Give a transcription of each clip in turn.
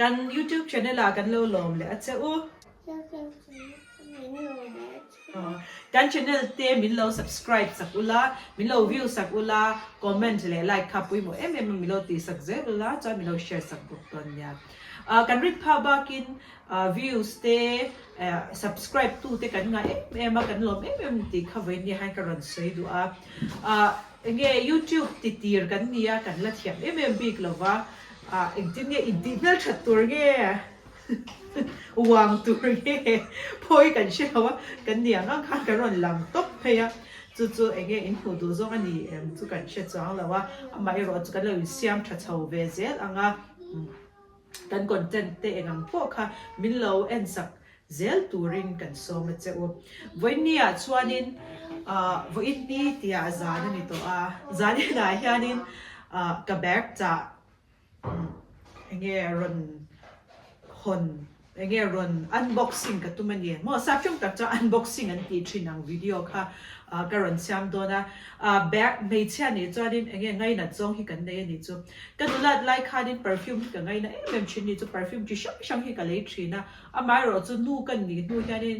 Kan YouTube channel ah kan lo lawm leh a che u. Kan channel te min lo subscribe sak ula, min lo view sak ula, comment leh like kha pawimawh em em a min lo tih sak zel ula chuan min lo share sak bawk dawn nia. Kan rin phah bakin views te subscribe tu te kan ngah em em a, kan lawm em em tih kha vawiin hian ka rawn sawi duh a. Enge YouTube ti tir kan nia kan la thiam em em bik lova, engtin nge intih hmelthat tur nge uang tur nge phawi kan hre lo a, kan ni ang ang khan kan rawn lang tawp phei a, chu chu enge in hmuh duh zawng a ni em chu kan hre chuang lo a, amaherawh chu kan lo insiam tha chho ve zel ang a, kan content te eng ang pawh kha min lo en sak zel turin kan sawm a che u. Vawiinniah chuanin vawiinni tia zan a ni tawh a, zaninah hianin ka bag chah enge rawn hawn enge rawn unboxing ka tum a ni. Maw sap ṭawng tak chuan unboxing an tih ṭhin ang video kha ka rawn siam dawn a. Bag hmeichhia nih chuanin enge ngainat zawng hi kan nei a nih chu. Ka nulat lai khanin perfume hi ka ngaina em em ṭhin a ni chu, perfume chi hrang hrang hi ka lei ṭhin a. Amaherawh chu nu ka nih hnu hianin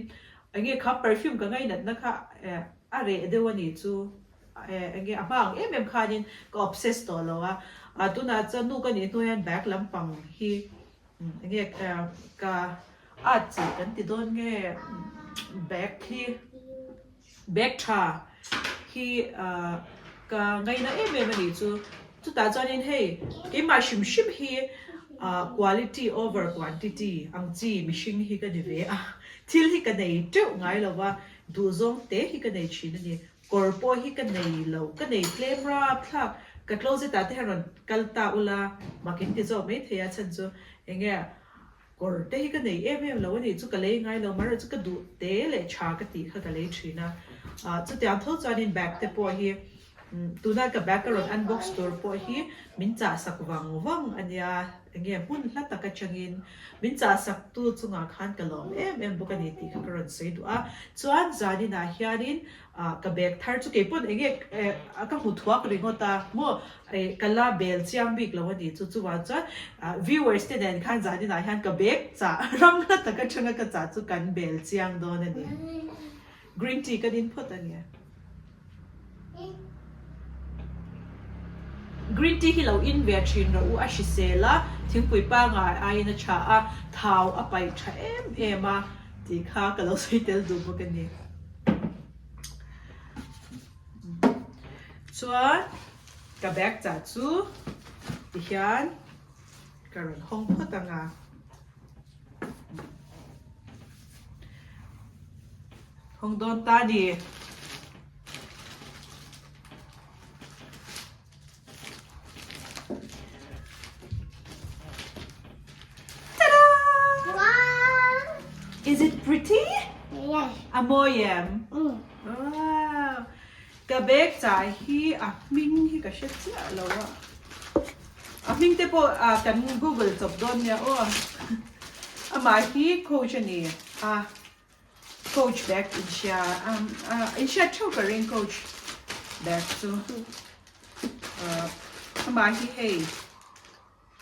enge kha perfume ka ngainatna kha a reh deuh a nih chu enge a hma ang em em khanin ka obsess tawh lo a, tunah chuan nu ka nih hnu hian bag lampang hi enge ka at chi kan ti dawn nge bag hi. Bag tha hi ka ngaina em em a nih chu. Chutah chuanin hei keimah hrim hrim hi quality over quantity ang chi mihring hi ka ni ve a, thil hi ka nei teuh ngai lo va, duhzawng te hi ka nei thin a ni. Kawr pawh hi ka nei lo, ka nei tlem rapthlak, ka closet ah te hian rawn kal ta ula mak in ti zawk maithei a chhan chu enge Kawr te hi ka nei em em lo a nih chu ka lei ngai lo marawh chu ka duh te leh tha ka tih kha ka lei thin a, ah chutiang tho chuanin bag te pawh hi tuna ka bag ka rawn unbox tur pawh hi min chah sak vang vang a nia enge hmun hla tak atangin min chah sak tu chungah khan ka lawm em em bawk a ni tih kha ka rawn sawi duh a, chuan zaninah hianin Ah ka bag thar chu keipawn enge eh ka hmu thuak ringawt a maw eh ka la bel chiang bik lo a ni chu chuvang chuan ah viewers te nen khan zaninah hian ka bag chah ram hla tak atanga ka chah chu kan bel chiang dawn a ni. Green tea ka din phawt a nia. Green tea hi lo in ve thin rawh u a hrisel a thingpui pangai aiin a tha a thau a paih tha em em a tih kha ka lo sawi tel duh bawk a ni. Chuan ka bag chah chu tihian ka rawn hawng phawt ang a. Hawng dawn ta ni. Is it pretty? Yes. A mawi em? Mm. Wow. Ka bag chah hi a hming hi ka hre chiah lo a. A hming te pawh ah kan google chawp dawn nia aw. Amah hi coach a ni a. Coach bag inhria inhriat theuh ka ring coach bag chu amah hi hei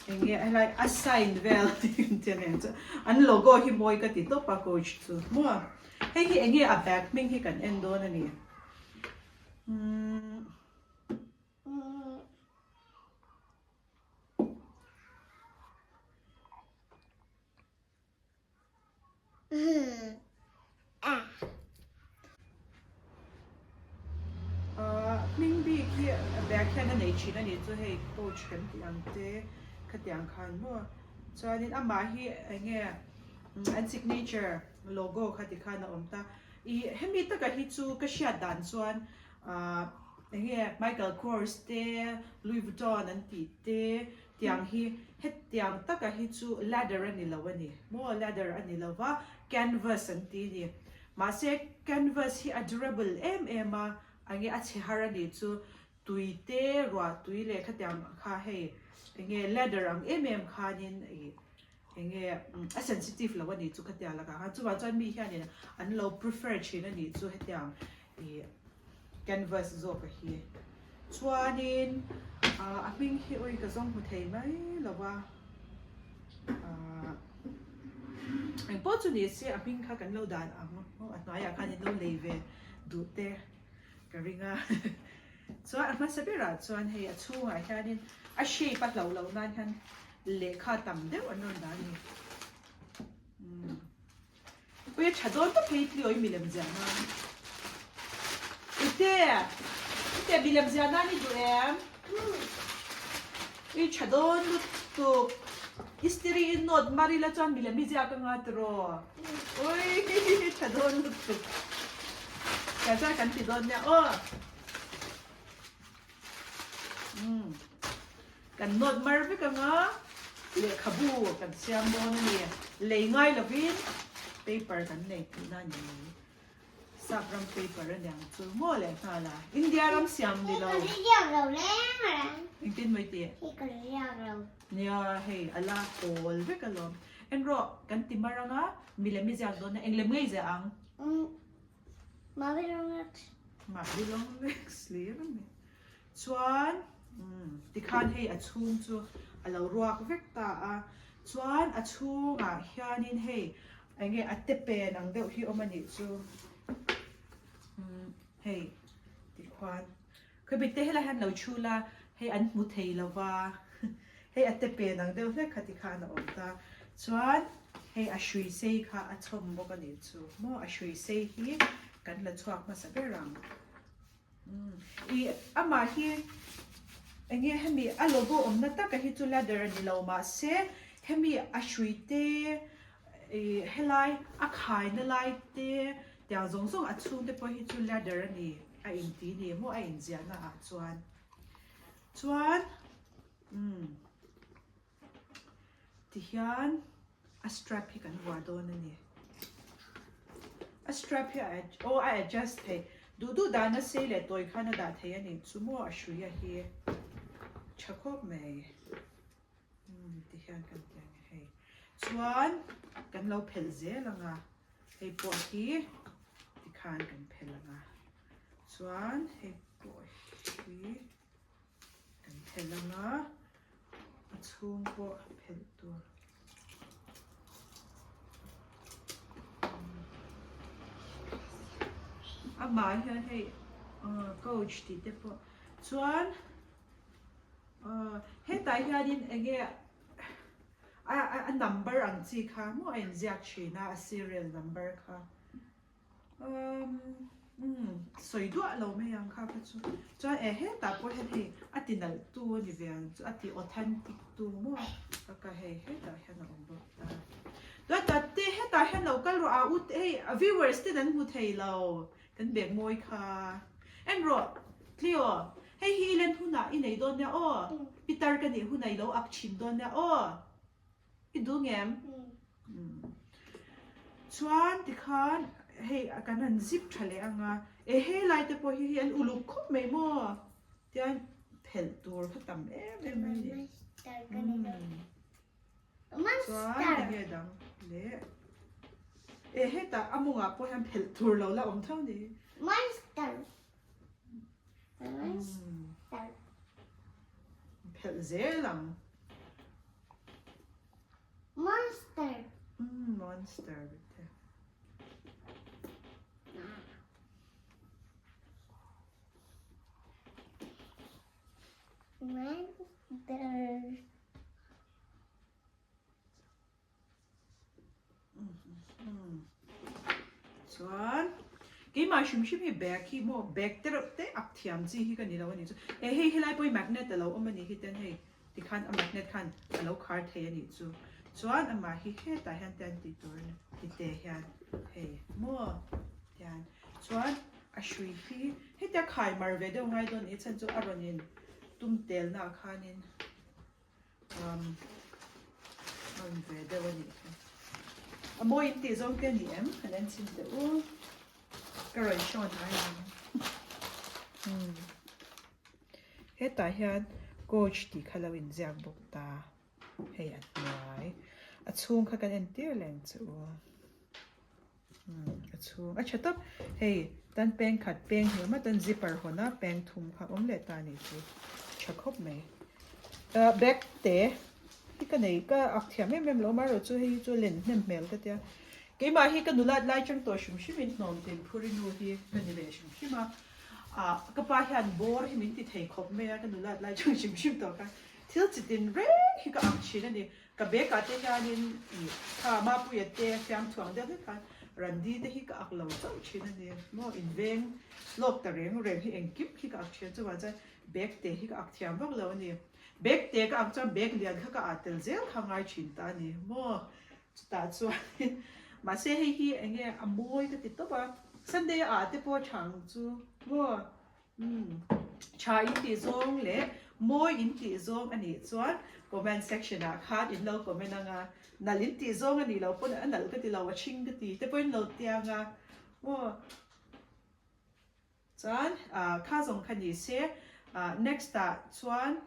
enge helai a sign vel tih ang chu an logo hi mawi ka ti tawp a coach chu maw hei hi enge a bag hming hi kan en dawn a ni umm. Hming bik hi bag hian a nei thin a nih chu hei coach kan tih ang te khatiang khan maw chuanin amah hi eng nge an signature logo kha tikhan a awm ta ih hemi taka hi chu ka hriat dan chuan ah eng nge Michael Kors te Louis Vuitton an tih te Tiang hi hetiang taka hi chu ladder a ni lo a ni maw? Ladder a ni lo va, canvas an ti a ni. Mahse canvas hi a durable em em a, enge a chhe har a nih chu tui te, ruah tui leh khatiang kha hei enge ladder ang em em khanin ih enge a sensitive lo a nih chu khatiang lakah khan. Chuvang chuan mi hianin an lo prefer thin a nih chu hetiang ih Canvas zawk a hi. Chuanin a hming hi ui ka zawng hmu thei mai lo a. Engpawh chu ni se a hming kha kan lo dan ang a hnuaiah khan in lo lei ve duh te ka ring a. Chuan a hmasa berah chuan hei a chhungah hianin a shape a hloh loh nan hian lehkha tam deuh an rawn dah a ni. Umm. Ui a tha dawn tawp hei tliawi milem ziah nan. Ute! Ute milem ziah nan i duh em? Ui tha dawn lutuk. Istiri in note mar ila chuan milem i ziak anga tiraw? Ui tha dawn lutuk. Ka chuan kan ti dawn nia aw. Umm. Kan nawt mar vek anga lehkhabu kan siam dawn a ni. Lei ngai lovin paper kan nei tihna a ni mai. Sap ram paper a niang chu maw leh nghal a. India ram siam ni lo. Hei ka riak lo reng reng. Engtin mai tih? Hei ka riak lo. Nia hei a la kawl vek alawm. En rawh kan ti mar anga milem i ziak dawn a englem ngei ziah ang? Umm Mahni long legs. Mahni long legs hlir a ni. Chuan tikhan hei a chhung chu a lo ruak vek ta a. Chuan a chhungah hianin hei eng nge a te pen ang deuh hi awm a nih chu. Hei tikhuan khawbik te helai hian lo chhul a, hei an hmu thei lo va. Hei a te pen ang deuh hlek kha tikhan a awm ta. Chuan hei a hrui sei kha a chhawm bawk a nih chu. Maw a hrui sei hi kan la chhuak hmasa ber ang. Umm ih amah hi eng nge hemi a logo awmna taka hi chu ladder a ni lo mahse hemi a hrui te ih helai a khaina lai te tiang zawng zawng a chhung te pawh hi chu ladder a ni a inti ni maw a inziahna ah chuan chuan umm tihian a strap hi kan vuah dawn a ni a strap hi a aw a adjust thei duh duh dahna sei leh tawi khan a dah thei a ni chu maw a hruia hi tha khawp mai umm tihian kan ti ang e hei chuan kan lo phelh zel ang a hei pawh hi tikhan kan phelh ang a chuan hei pawh hi. Kan phelh ang a, a chhung pawh phelh tur. Amah hian hei coach tih te pawh chuan hetah hianin eng nge a number ang chi kha maw a inziak thin a, a serial number kha. Umm sawi duah lo mai ang kha kha chu chuan eh hetah pawh hian hei a ti nalh tu a ni ve ang chu a ti authentic tu maw ka ka hei hetah hian a awm bawk ta chuan tate hetah hian lo kal rawh a u te hei a viewers ten an hmu thei lo kan bag mawi kha en rawh Cleo hei hi i len hunah i nei dawn nia aw pitar ka nih hunah i lo ak thin dawn nia aw. I duh ngem? Chuan tikhan hei kan han zip tha leh ang a, e helai te pawh hi hei an uluk khawp mai maw? Tian phelh tur kha tam em em mai a ni. Chuan enge dang leh e hetah a mawngah pawh hian phelh tur lo la awm tho ni. Monster. Monster. Phelh zel ang. Monster. Umm monster bitte. Monster. Chuan keimah hrim hrim hi bag hi maw bag te reuh te ak thiam chi hi ka ni lo a ni chu e hei helai pawh hi magnet a lo awm a nih hi ten hei tikhan a magnet khan a lo khar thei a nih chu chuan amah hi hetah hian te an tih tur a ni tite hian hei maw tian chuan a hrui hi hetia khai mar ve deuh ngai dawn a nih chhan chu a rawn in tum telna ah khanin. Um, rawn ve deuh a nih kha. A mawi in tih zawng te a ni em? Kan en chhin teh u. Ka rawn show hnai ang. Hmm. Hetah hian coach tih kha lo inziak bawk ta. Hei a hnuai. A chhung kha kan entir leng che u. A chhung a tha tawp hei tan peng khat peng hmuh mat an zipper hawn a peng thum kha awm leh ta a nih chu tha khawp mai ah bag te. hi ka nei ka ak thiam em em lo amaherawh chu hei hi chu len hnem hmel ka tia keimah hi ka nulat lai chang tawh hrim hrim in hnawm tin phur i nu hi ka ni ve hrim hrim a ah ka pa hian bawr hi min ti thei khawp mai a ka nulat lai chang hrim hrim tawh khan thil chi tin reng hi ka ak thin a ni Ka bag ah te hianin ih kha Mapuia te fiamthuang deuh hlek khan Randi te hi ka ak lo chauh thin a ni maw inveng lawk ta reng reng hi engkim khi ka ak thin chuvang chuan bag te hi ka ak thiam vak lo a ni. Bag te ka ak chuan bag lian kha ka ah tel zel kha ngai thin ta a ni maw chutah chuanin mahse hei hi eng nge a mawi ka ti tawp a Sunday ah te pawh chhang chu maw Umm tha in tih zawng leh mawi in tih zawng a nih chuan comment section ah khan in lo comment anga nalh in tih zawng a nih loh pawn a nalh ka ti lo a chhing ka ti te pawh in lo tiang a maw chuan ah kha zawng kha ni se ah next ah chuan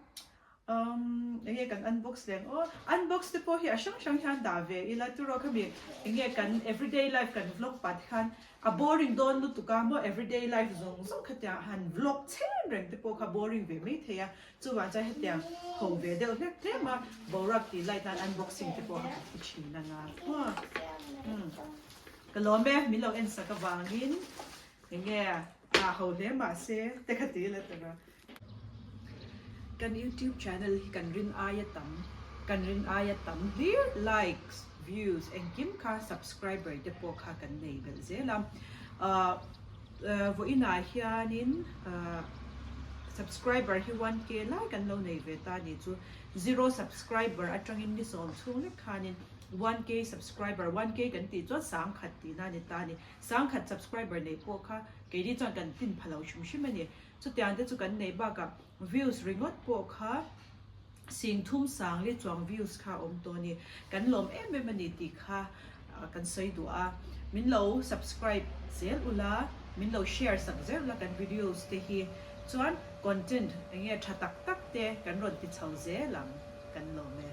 Umm enge kan unbox leng aw unbox te pawh hi a hrang hrang hian dah ve ila turaw khami enge kan everyday life kan vlog pah te khan a boring dawn lutuk a maw everyday life zawng zawng khatiang han vlog chhen reng te pawh kha boring ve mai thei a chuvang chuan hetiang ho ve deuh hlek tlem a boruak tih light nan unboxing te pawh a ti thin anga maw umm ka lawm e min lo en sak avangin enge a ho hle mahse te kha ti ila turaw. Kan YouTube channel hi kan rin aia tam, kan rin aia tam hlir likes, views engkim kha subscriber te pawh kha kan nei belh zel a. Ahh vawiinah hianin ahh subscriber hi 1K lai kan lo nei ve ta a ni chu. Zero subscriber atangin ni sawm chhung lek khanin 1K subscriber, 1K kan tih chuan sangkhat tihna a ni ta a ni. Sangkhat subscriber neih pawh kha keini chuan kan tin pha lo hrim hrim a ni. Chutiang te chu kan neih bakah views ringawt pawh kha singthum sang li chuang views kha a awm tawh a ni. Kan lawm em em a ni tih kha kan sawi duh a. Min lo subscribe zel ula, min lo share sak zel ula kan videos te hi chuan content eng nge tha tak tak te kan rawn ti chho zel ang kan lawm e.